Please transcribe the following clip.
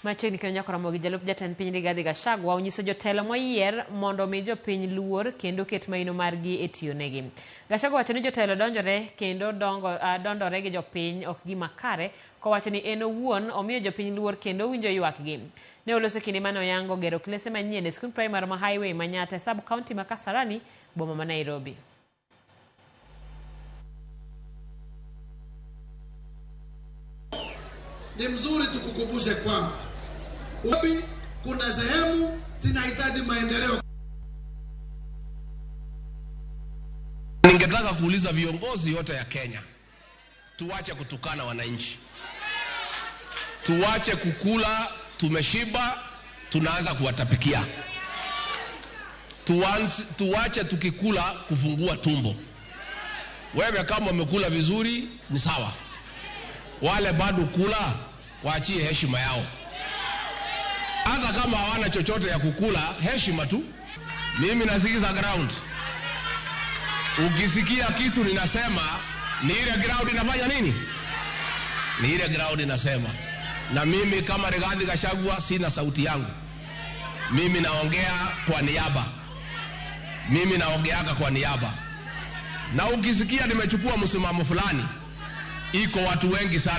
Machiegni kendo nyaka Ramogi jalup jatend piny Rigathi Gachagua onyiso jotelo moyier mondo omi jopiny luor kendo ket maino margi e tiyo negi. Gachagua wacho ni jotelo donjore kendo dondore gi jopiny ok gima kare, kowacho ni en owuon omiyo jopiny luor kendo owinjo ywakgi. Ne oloso kinde mane oyango gero klese manyien e skund primar ma Highway Manyatta e sub county ma Kasarani, boma ma Nairobi. Ni mzuri tukukumbushe kwamba kuna sehemu zinahitaji maendeleo. Ningetaka kuuliza viongozi yote ya Kenya, tuache kutukana wananchi, tuache kukula tumeshiba tunaanza kuwatapikia, tuache tukikula kufungua tumbo. Wewe kama umekula vizuri ni sawa, wale bado kula waachie heshima yao. Hata kama hawana chochote ya kukula, heshima tu. Mimi nasikiza ground. Ukisikia kitu ninasema ni ile ground inafanya nini? Ni ile ground inasema. Na mimi kama Rigathi Gachagua sina sauti yangu. Mimi naongea kwa niaba. Mimi naongeaga kwa niaba. Na ukisikia nimechukua msimamo fulani, iko watu wengi sana.